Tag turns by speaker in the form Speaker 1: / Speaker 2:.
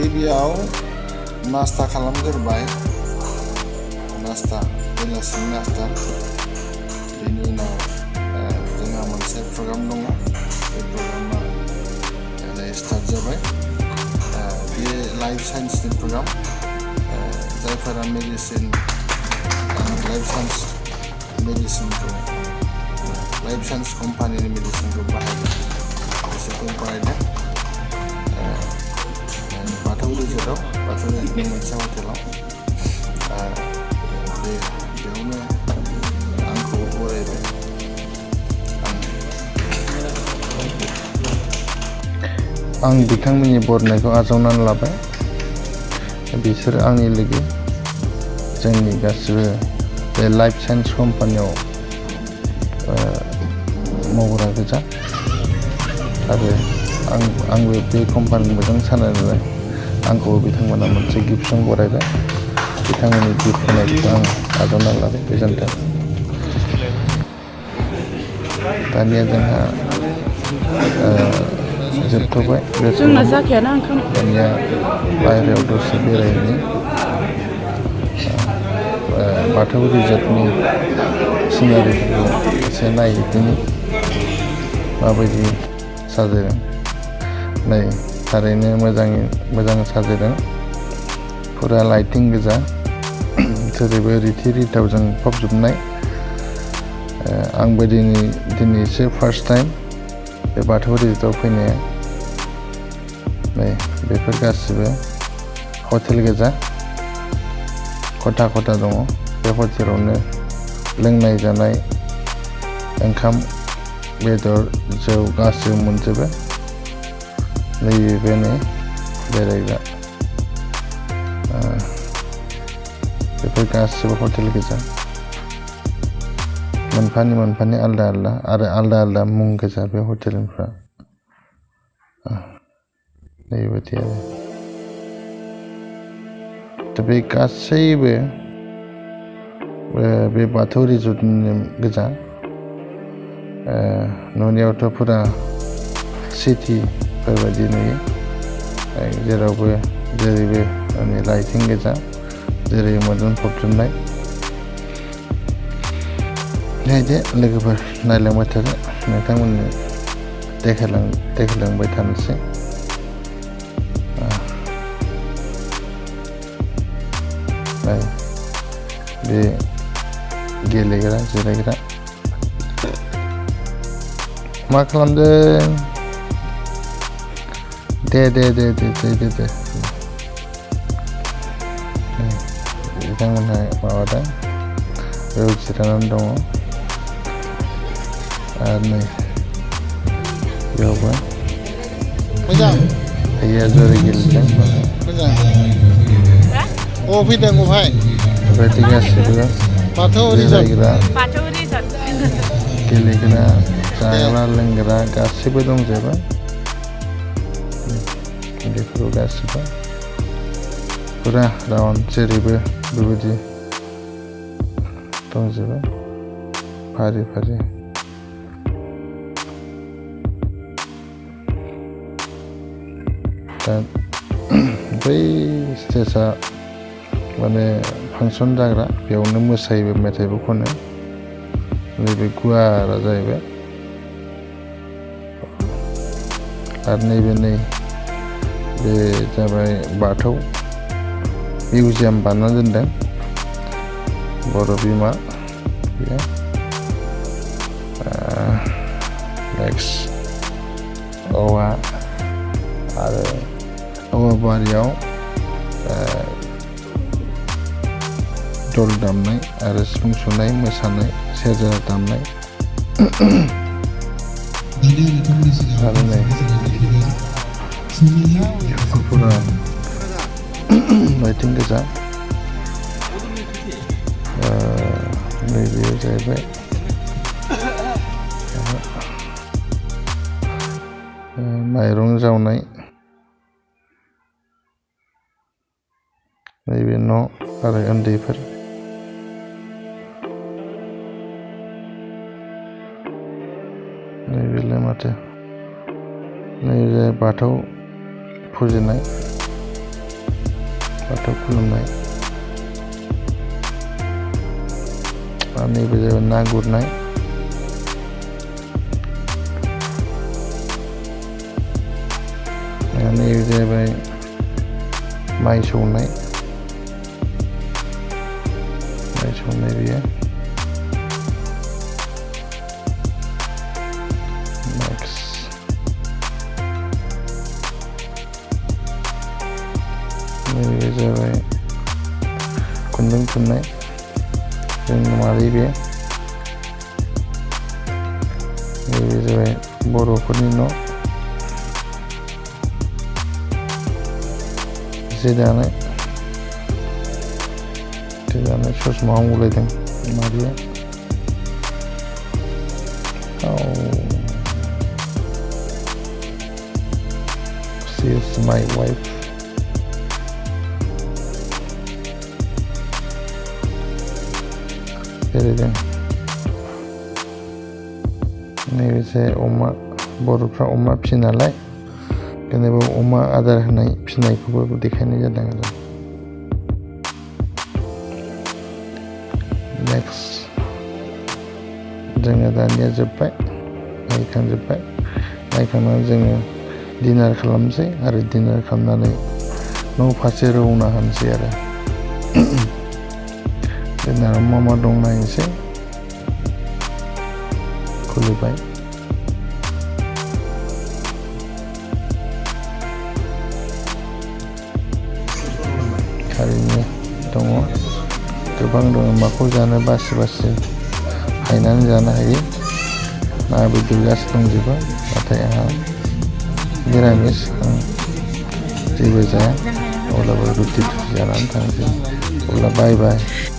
Speaker 1: गिबियाव नास्ता खालामग्रोबाय नास्ता बेलासिनि नास्ता बेनि उनाव जोंहा मोनसे प्रग्राम दङ बे प्रग्रामा स्टार्ट जाबाय बेयो लाइफ साइन्सनि प्रग्राम जायफोरा मेडिसिन लाइफ साइन्स कम्पानिनि मेडिसिनखौ बाहायदों बिसोरखौ बाहायदों बाथौ रिजर्टआव बाथौ रिजर्टनि मोनसे हटेलाव बेयावनो आंखौ बरायबाय आं बिथांमोननि बरनायखौ आजावनानै लाबाय बिसोर आंनि लोगो जोंनि गासिबो बे लाइफ साइन्स कम्पानियाव मावग्रा गोजा आरो आंबो बे कम्पानिनि मोजां सानो नालाय आंखौ बिथांमोना मोनसे गिफ्टजों बरायबाय बिथांमोननि गिफ्ट होनायखौ आं आजावनानै लाबाय गोजोन्थों दानिया जोंहा जोबथ'बाय दानिया बाहेरायाव दसे बेरायहैनि बाथौ रिजर्टनि सिनारिफोरखौ एसे नायहैदिनि माबायदि साजायदों नै थारैनो मोजां साजायदों फुरा लाइटिं गोजा जेरैबो रिथि रिथावजों फबजोबनाय आंबो दिनैसो फार्स्ट टाइम बे बाथौ रिजर्टआव फैनाया नै बेफोर गासिबो हटेल गोजा खथा दङ बे हटेलावनो लोंनाय जानाय ओंखाम बेदर जौ गासिबो मोनजोबो नैबेनो बेरायग्रा बेफोर गासिबो हटेल गोजा मोनफानि आलदा आरो आलदा मुं गोजा बे हटेलफ्रा बेबायदि आरो दा बे गासैबो बे बाथौ रिजर्टनि गोजा न'नियावथ' फुरा सिटिफोरबायदि नुयो जेरावबो जेरैबो माने लाइटिं गोजा जेरै मोदोम फबजोबनाय नायदो लोगोफोर नायलांबाय थादो नोंथांमोननो देखायलांबाय थानोसै बे गेलेग्रा जिरायग्रा मा खालामदों दे बिथांमोनहा माबादों बेयाव जिरायनानै दङ आरो नै बेयावबो मोजां हैया जरै गेलेदों मोजां फैदों बहाय बेबायदि गासिबो बाथौ रिजर्ट गेलेग्रा जाग्रा लोंग्रा गासिबो दंजोबो बेफोराव गासिबो फुरा राउन्ड जेरैबो बेबायदि दंजोबो फारि दा बै स्टेजआ माने फांसन जाग्रा बेयावनो मोसायोबो मेथाइबो खनो नैबे गुवारा जाहैबाय आरो नैबे बे जाबाय बाथौ मिउजियाम बानायना दोनदों बर' बिमा बेयो नेक्स्ट औवा आरो औवा बारियाव दल दामनाय आरो सिफुं सुनाय मोसानाय सेरजा दामनाय आरो नै फुरा लाइटिं गोजा नैबे जाहैबाय माइरं जावनाय नैबे न' आरो उन्दैफोर नैबेलाय माथो नैबे बाथौ फुजिनाय बाथौ खुलुमनाय आरो नैबे जाबाय ना गुरनाय आरो नैबे जाबाय माइ सौनाय बियो नैबे जाबाय खुन्दुं थुननाय जोंनि मादै बे नैबे जाबाय बर'फोरनि न' जि दानाय ससमा उलायदों मादैया she is my wife बेरायदों नैबे अमा बर'फ्रा अमा फियो नालाय बेनिबो अमा आदार होनाय फिनायखौबो देखायनाय जादों आरो नेक्स्ट जोङो दानिया जोब्बाय नायखांनानै जोङो डिनार खालामसै आरो डिनार खालामनानै न' फारसे रौना होनोसै आरो डिनाराव मा दं नायनोसै खुलिबाय थारैनो दङ गोबां दङ माखौ जानो बासि हायनानै जानो हायो ना बेदर गासैबो दंजोबो नाथाय आंहा निरामिस आं जेबो जाया अब्लाबो रुटि जानानै थांसै अब्ला बाय